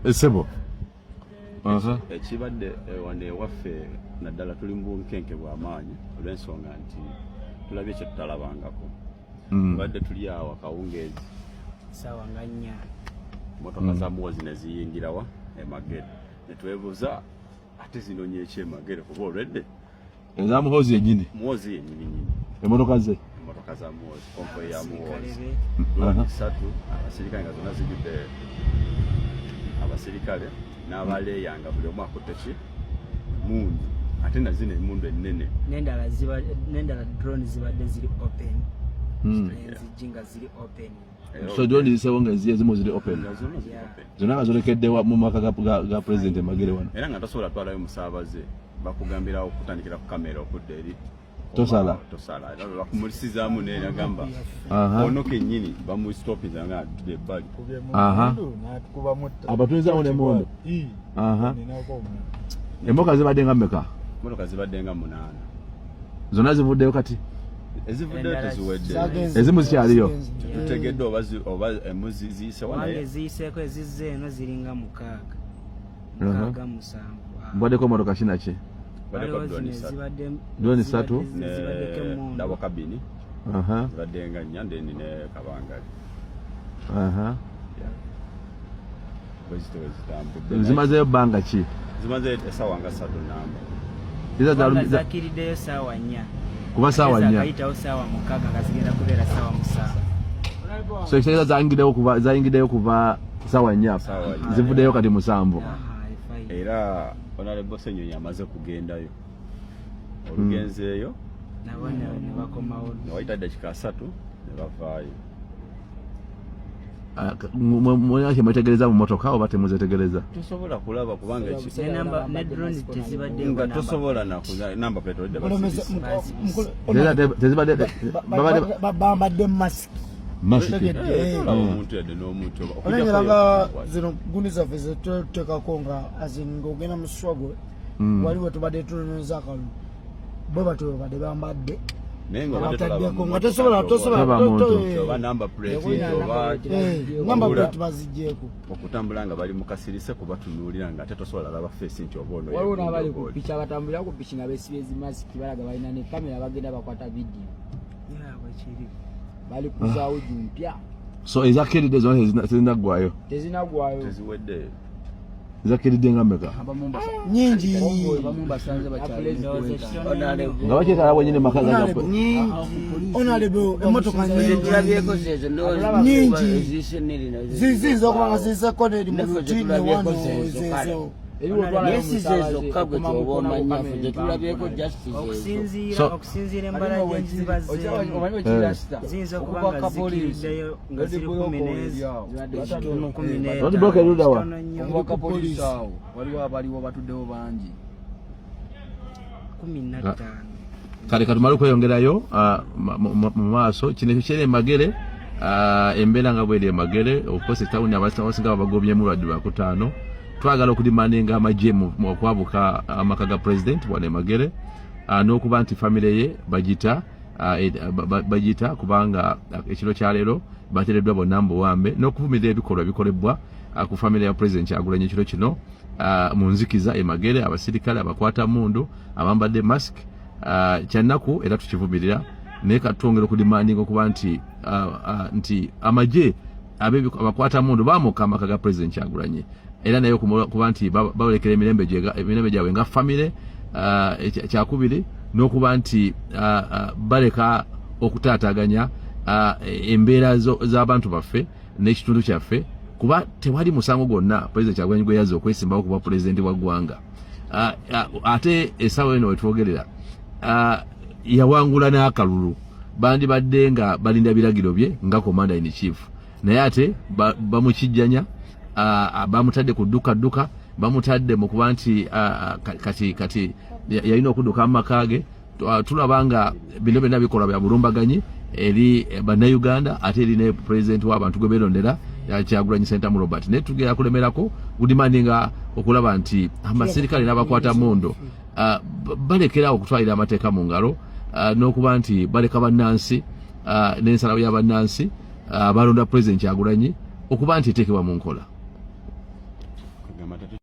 Esebo. Ekibadde wano ewaffe naddala tuli mu bunkenke bw'amaanyi olw'ensonga nti tulabye kye tutalabangako. Tubadde tuli awo akawungeezi Saawa nga 4. Motoka za Muwozi ne ziyingirawa emagere, ne twebuuza ate zinonye eki emagere, kuba olwedde Eza Muhozi yennyini? Muwozi yennyini nyini. Emotoka ze? Emotoka za Muwozi, convoy ya Muwozi. Abasirikale be. Satu abasirikale nga zonna zijjudde abasirikale n'abaleeya, nga buli omu akutte ki mundu, ate na zino emundu ennene. N'endala drone zibadde ziri open. Enzigi nga ziri open. So drone zisewo nga ezimu ziri open? Nga zonna ziri open. Zonna nga zolekedde mu maka ga president Magere wano? Era nga tosobola twalayo musaabaze, bakugambirawo okutandikira ku kamera okudda eri. Tosala. Tosala, era bakumulisizaamu neragamba ono kennyini bamusitopinza nga atudde ebbali. Abatunzaawo n'emmundu. Emmotoka zibadde nga mmeka? Motoka zibadde nga munaana. Zonna zivuddeyo kati? Ezivuddeyo teziwedde. Ezimu zikyaliyo? Tutegedde oba embuzi ziyisewa. Wange naye ziyiseeko, ezizze eno ziringa mukaaga, mukaaga, musanvu. Mbaddeko emotoka kinaki? Baddeko Waliwo drone zino ssatu. ezibadde Drone ssatu? Zibaddeko emmundu. Double cabin zibadde nga nnya, then ne kabangali. Bwezito wezitambudde. Zimazeyo bbanga ki? Zimaze essaawa nga 3 namba. Ziza Kubanga zakiriddeyo saawa 4. Kuba saawa 4. Zakayitawo saawa 6, nga zigenda kubeera saawa 7. So ekitegeeza zayingiddeyo kuva saawa 4? Saawa 4. Zivuddeyo kati 7. Aha, fine. Era Honorable Ssenyonyi amaze kugendayo, olugenzeeyo nabo ne bakomawo. Newayita dakiika 30 ne bavaayo. Ah, mulina kye mwetegereza mu motoka oba temuzetegereza? Tosobola kulaba kubanga Ne ne drone tezibadde. Nga tosobola nakuza number plate, olidde basibise. Tezibadde babadde Bambadde masiki. Masiki. Tegedde. Tolaba omuntu yadde n'omuntu Olengera nga zino gundi zaffe zetuteekako nga as in ng'ogenda mu struggle, wali we tubadde tunonyeza akalulu, bwe batyo bwe badde bambadde. Naye nga obadde tolaba Bataddeko mu nga tosobola tosobola Tolaba muntu. Oba number plate oba Number plate baziggyeko. Okutambula nga bali mu kasirise kubatunuulira, nga ate tosobola laba face nti oba ono Waliwo ye n'abali gundi ku oba oli. piki, abatambulira ku piki nga beesibye zimasiki, balaga balina ne kamera, bagenda bakwata vidiyo. Yeah, bwekiri. Bali ku zawuju mpya. So ezakkiridde zonna tezinaggwayo? Tezinagwayo. Teziwedde. Ezakkiridde nga mmeka? Nyingi. Ndowooza ekitono ennyo. Nga bakyetala bwenyini maka ga Honorable, emotoka nyingi. Tulabyeko zezo. Nyingi. Nyingi. Ziyinza okuba nga ziyiseko neri mu lutini wano zezo. Naye si zezokka, gwe kyoba omanya ffe tetulabyeko just zezo. Okusinziira embala gye zibazzeemu, ziyinza okuba nga zikiriddeyo nga ziri 15. Road block erudda wa? Kitono nnyo. Omubaka poliisi awo waliwo abaliwo batuddewo bangi. 15. Kale katumale okweyongerayo mu maaso. Kino ekyo kyeri emagere, embeera nga bweri emagere. Of course etawuni abasinga babagobyemu lwadde lwakutaano. Twagala okudemandinga amagye mu okwabuka amaka ga president wano emagere, n'okuba nti famire ye bagita bagita kubanga ekiro kyaleero bateereddwa bonna mu buwambe, n'okuvumirira ebikolwa ebikolebwa ku famire ya President Kyagulanyi ekiro kino mu nzikiza emagere, abasirikale abakwata mundu abambadde mask. Kyannaku era tukivumirira, naye katwongera okudemandinga okuba nti amagye abakwata mundu bamuka amaka ga President Kyagulanyi, era naye kuba nti babalekera emirembe gyabwe nga famire. Kyakubiri n'okuba nti baleka okutaataganya embeera z'abantu baffe n'ekitundu kyaffe, kuba tewali musango gwonna President Kyagulanyi gwe yazza okwesimbawo kuba pulezidenti wa ggwanga. Ate essaawa eno wetwogerera yawangula n'akalulu, bandibadde nga balinda biragiro bye nga commander in chief, naye ate bamukijjanya, bamutadde ku dduka dduka, bamutadde mu kuba nti kati yalina okudduka mu maka ge. Tulaba nga bino byonna bikolwa bya bulumbaganyi eri bannayuganda, ate eri ne pulezidenti w'abantu gwe beerondera, Kyagulanyi Ssentamu Robert. Naye tugenda kulemerako kudemandinga okulaba nti amasirikale n'abakwata mundu balekerawo okutwalira amateeka mu ngalo, n'okuba nti baleka bannansi n'ensalawo ya bannansi balonda Pulezidenti Kyagulanyi okuba nti eteekebwa mu nkola. Kugamba.